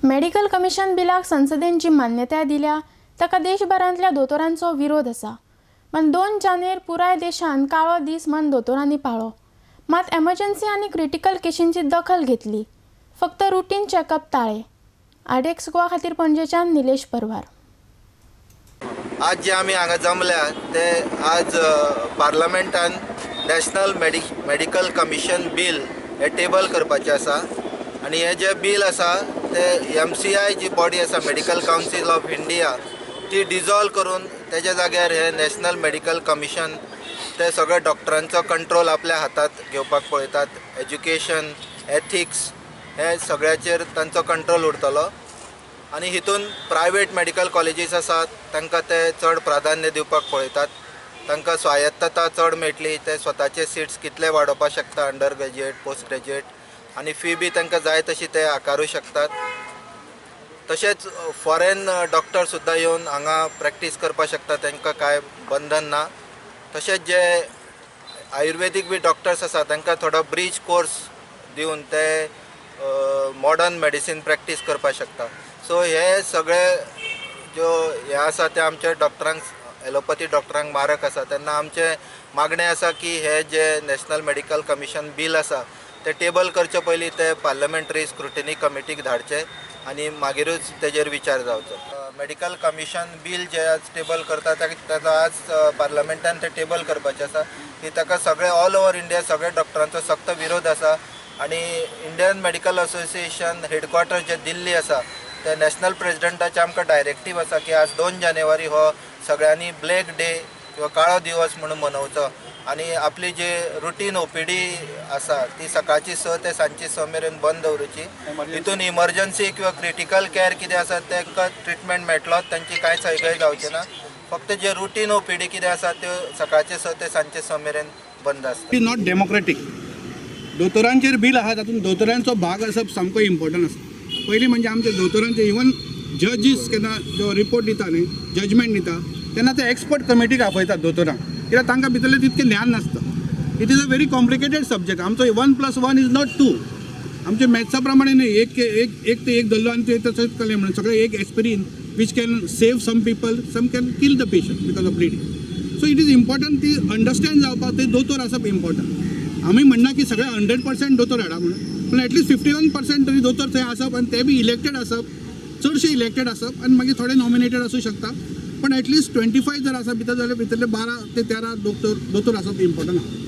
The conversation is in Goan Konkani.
मेडिकल कमिशन बिलाक संसदेन जी मान्यताय दिल्या ताका देशभरांतल्या दोतोरांचो विरोध आसा. पण 2 जानेर पुराय देशान काळो दीस म्हण दोतोरांनी पाळ्ळो. मात एमर्जन्सी आनी क्रिटिकल केशींची दखल घेतली, फक्त रुटीन चॅकअप टाळ्ळे. आरटीएक्स गोवा खातीर पणजेच्यान निलेश परवार. आज जे आमी हांगा जमल्या ते आज पार्लमेंटान नॅशनल मेडिकल कमिशन बील हे टेबल करपाचें आसा आनी हे जे बील आसा ते MCI जी बॉडी आसा, मेडिकल कावन्सील ऑफ इंडिया, ती डिजॉल्व करून तेज्या जाग्यार हे नॅशनल मेडिकल कमिशन ते सगळे डॉक्टरांचो कंट्रोल आपल्या हातात घेवपाक पळयतात. एज्युकेशन, एथिक्स हे सगळ्याचेर तांचो कंट्रोल उरतलो आनी हितून प्रायवेट मेडिकल कॉलेजीस आसात तांकां ते चड प्राधान्य दिवपाक पळयतात. तांकां स्वायत्तता चड मेळटली, ते स्वताचे सिट्स कितले वाडोवपाक शकता, अंडर ग्रॅज्युएट, पोस्ट ग्रॅज्युएट, आनी फी बी तांकां जाय तशी ते आकारूं शकतात. तशेंच फॉरेन डॉक्टर सुद्दां येवन हांगा प्रॅक्टीस करपाक शकता, तांकां कांय बंधन ना. तशेंच जे आयुर्वेदीक बी डॉक्टर्स आसा तांकां थोडो ब्रीज कोर्स दिवन ते मॉडर्न मेडिसीन प्रॅक्टीस करपाक शकता. सो हे सगळे ज्यो हे आसा ते आमच्या डॉक्टरांक, एलोपॅथी डॉक्टरांक मारक आसा. तेन्ना आमचें मागणें आसा की हे जे नॅशनल मेडिकल कमिशन बील आसा ते टेबल करचे पयलीं ते पार्लमेंटरी स्क्रुटिनी कमिटीक धाडचे आनी मागीरूच तेजेर विचार जावचो. मेडिकल कमिशन बील जे आज टेबल करता ताका आज पार्लमेंटान ते टेबल करपाचें आसा की ताका सगळे ऑल ओवर इंडिया सगळे डॉक्टरांचो सक्त विरोध आसा आनी इंडियन मेडिकल असोसिएशन हेडक्वॉर्टर जे दिल्ली आसा ते नॅशनल प्रेजिडेंटाचे आमकां डायरेक्टीव आसा की आज 2 जानेवारी हो सगळ्यांनी ब्लॅक डे किंवा काळो दिवस म्हणून मनोवचो आनी आपली जे रुटीन OPD आसा ती सकाळची 6 ते सांजची 6 मेरेन बंद दवरूची. हितून इमर्जन्सी किंवा क्रिटिकल केअर कितें आसा तांकां ट्रिटमेंट मेळटलो, तांची कांय सयगय जावची ना. फक्त जे रुटीन OPD कितें आसा त्यो सकाळचे 6 ते सांजचे 6 मेरेन बंद आसता. It is not democratic. दोतोरांचेर बील आहा तातूंत दोतोरांचो भाग आसप सामको इम्पॉर्टंट आसा. पयलीं म्हणजे आमचे दोतोरांचे इवन जजीस केन्ना जो रिपोर्ट दिता न्ही, जजमेंट दिता तेन्ना ते एक्सपर्ट कमिटीक आपयतात दोतोरांक, कित्याक तांकां भितरलें तितकें ज्ञान नासता. It is a very complicated subject. आमचो 1 + 1 is not 2. आमचे मॅथ्सा प्रमाणे न्ही, एक एक ते एक धरलो आनी ते तशेंच केलें म्हणून सगळें एक aspirin which can save some people, some can kill the patient because of bleeding. So it is important ती अंडरस्टँड जावपाक ते दोतोर आसप इम्पॉर्टंट. आमी म्हणना की सगळे 100% दोतोर हाडा म्हणून, पूण एटलिस्ट 51% तरी दोतोर थंय आसप आनी ते बी इलेक्टेड आसप, चडशे इलेक्टेड आसप आनी मागीर थोडे नॉमिनेटेड आसूं शकता, पण एटलिस्ट 25 जर आसा भितर जाल्यार भितरले 12 ते 13 दोतोर आसप इम्पॉर्टंट आसा.